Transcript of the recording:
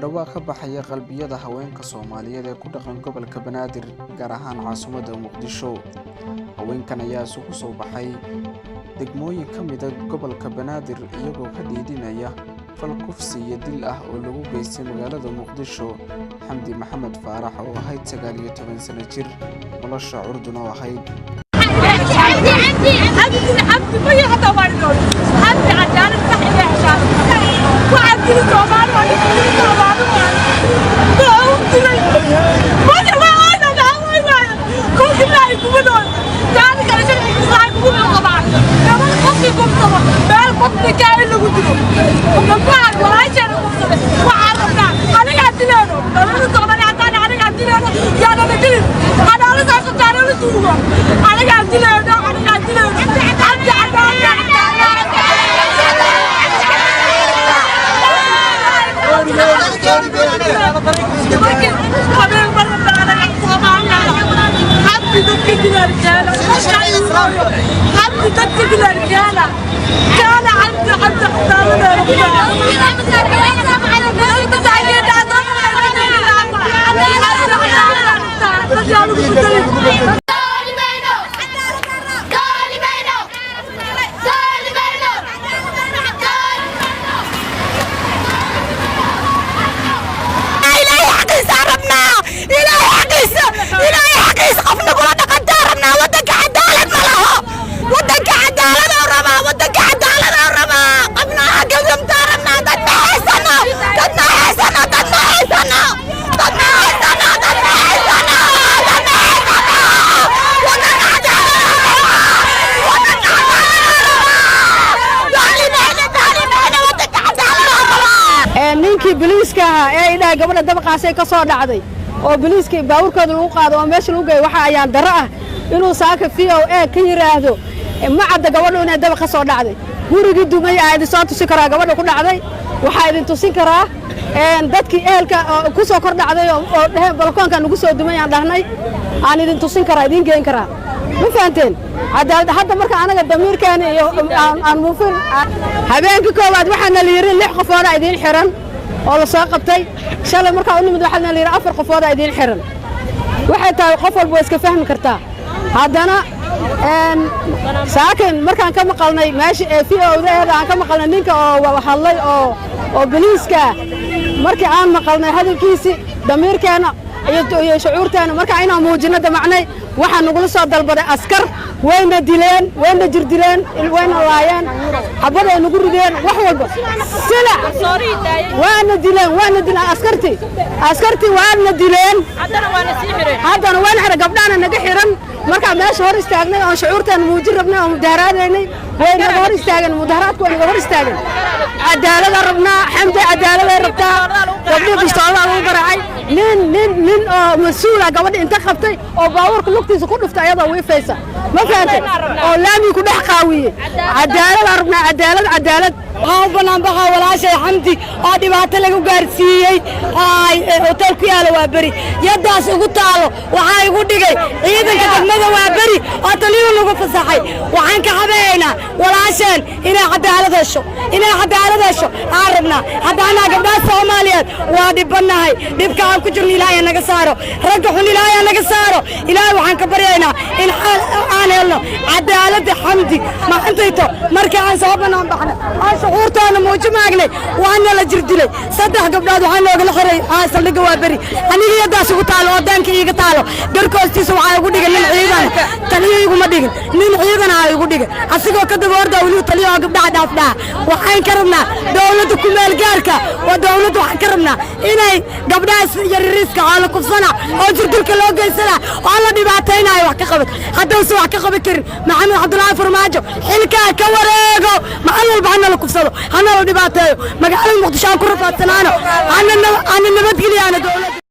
Dhawaaq ka baxaya qalbiyada haweenka Soomaaliyeed ee ku dhaqan gobolka Banaadir, gaar ahaan caasimadda Muqdisho. Haweenkan ayaa isugu soo baxay degmooyin ka mid ah gobolka Banaadir, iyagoo ka dhiidhinaya fal kufsi iyo dil ah oo lagu geystay magaalada Muqdisho Xamdi Maxamed Faarax oo ahayd 19 sano jir, nolosha curdun oo ahayd. Xamdi, Xamdi ma hataa waa idin Xamdi cadaalad sax inay heshaan. Waxaa dili Soomaali waa ninka dili Soomaali waa u dilay maya waa ayna maxaa way waayo kolkii ilaahay kuma nool taani kale sharciga islaamka wuxuu qabaa gabadh qofkii kufsado meel public ah in lagu dilo. Gabdhahan walaasheena kufsaday waxaan rabnaa anigaa dileeno dhalada Soomaali haddaan anigaa dileeno yaanana dilin anaala soo qabta anala duugo anigaa dileeno anigaa dileeno Xamdi cadaalad. Xamdi dadka dilaan keena keena Xamdi Xamdi cadaalad. Ilaahay xaqiisa rabnaa, Ilaahay xaqiisa, Ilaahay xaqiisa. Qof nagula dhaqantaa rabnaa. Wadanka cadaalad ma laho, wadanka cadaalad oo rabaa, wadanka cadaalad oo rabaa. Qofna xakamsamtaa rabnaa. Dad ma haysano, dad ma haysano, dad ma haysano, dad ma haysano, dad ma haysano, dad ma haysano. Wadanka cadaalad oo rabaa, wadanka cadaalad oo rabaa. Daalimeena, daalimeena, wadanka cadaalad oo rabaa. Ninkii biliiska ahaa ee idhahay gabadha dabaqaasay ka soo dhacday oo biliiskii baabuurkooda lagu qaado oo meesha lagu geeyo, waxa ayaan darro ah inuu saaka VOA ka yidhaahdo ma cadda gabadhu inay dabaq ka soo dhacday. Gurigii dumay aa idin soo tusin karaa gabadha ku dhacday, waxaa idin tusin karaa dadkii ehelka ku soo kor dhacday oo dheheen balkoonka nagu soo dumay aan dhahnay, aan idin tusin karaa, idiin geen karaa. Ma fahanteen? Cadaalad hadda marka anaga damiirkeena iyo aan muufin. Habeenkii koowaad waxaana la yidhi lix qofooda idiin xiran oo la soo qabtay. Shalay markaa u nimid waxaana la yidhi afar qofooda idiin xiran. Waxay tahay qof walba waa iska fahmi kartaa. Haddana saakin markaan ka maqalnay meesha ee VOA-da aan ka maqalnay ninka oo hadlay oo boliiska, markii aan maqalnay hadalkiisii, damiirkeena iyo shucuurteena marka inaan muujino damacnay, waxaa nagula soo dalbaday askar. Wayna dileen, wayna jirdileen, wayna laayeen, xabaday nagu rideen, wax walba sila waana dileen, waana dileen askartii, askartii waana dileen. Haddana waana xiran, gabdhahana naga xiran. Markaa meesha hor istaagnay oon shucuurteena muujin rabnay oo mudaharaadaynay, way naga hor istaageen. Mudaharaadku way naga hor istaageen. Cadaalada rabnaa, Xamdi cadaaladay rabtaa. Gabdhihii bistoolada lagu garaacay. Nin oo mas-uula gabadha inta qabtay oo baabuurka lugtiisa ku dhuftay ayadoo wiifaysa, ma fahantay, oo laamigi ku dhex qaawiyey. Cadaalada rabnaa, cadaalad, cadaalad. Waxaan u banaanbaxaa walaashay Xamdi oo dhibaato lagu gaarsiiyey hotel ku yaalo Waa Beri. Yaddaas ugu taalo waxaa igu dhigay ciidanka degmada Waa Beri oo taliyuu lagu fasaxay. Waxaan ka xabeeynaa walaasheen inay cadaalad hesho, inay cadaalad hesho aan rabnaa. Haddaanaa gabdhaha Soomaaliyeed waa dhibannahay. Dhibka aan ku jirno Ilaahay naga saaro, ragga xun Ilaahay naga saaro. Ilaahay waxaan ka baryaynaa in aan helno cadaaladda Xamdi. Maantayto markii aan soo bannaan baxnay aan shucuurtoona muuji maagnay, waana la jir dilay. Saddex gabdhood waxaa noogala xiray saldhigga Waa Beri. Aniga yaddaas ugu taalo oo daanka iiga taalo garka hoostiisa waxaa igu dhigay nin ciidan. Taliyo iguma dhigin, nin ciidan aa igu dhigay asigoo ka daba ordaa weliba taliyo oo gabdhaha dhaafdhaha. Waxaan ka rabnaa dowladda kumeel gaarka waa dowladda, waxaan ka rabnaa inay gabdhahaas yaryariiska oo la kufsana oo jirdilka loo geysana oo la dhibaataynayo wax ka qaban. Haddausan wax ka qaban karin, Maxamed Cabdulaahi Farmaajo xilkaa ka wareego. Maalin walba hana la kufsado, hana la dhibaateeyo, magaalada Muqdisho aan ku rafaadsanaano, hana nabadgeliyaana dowladda.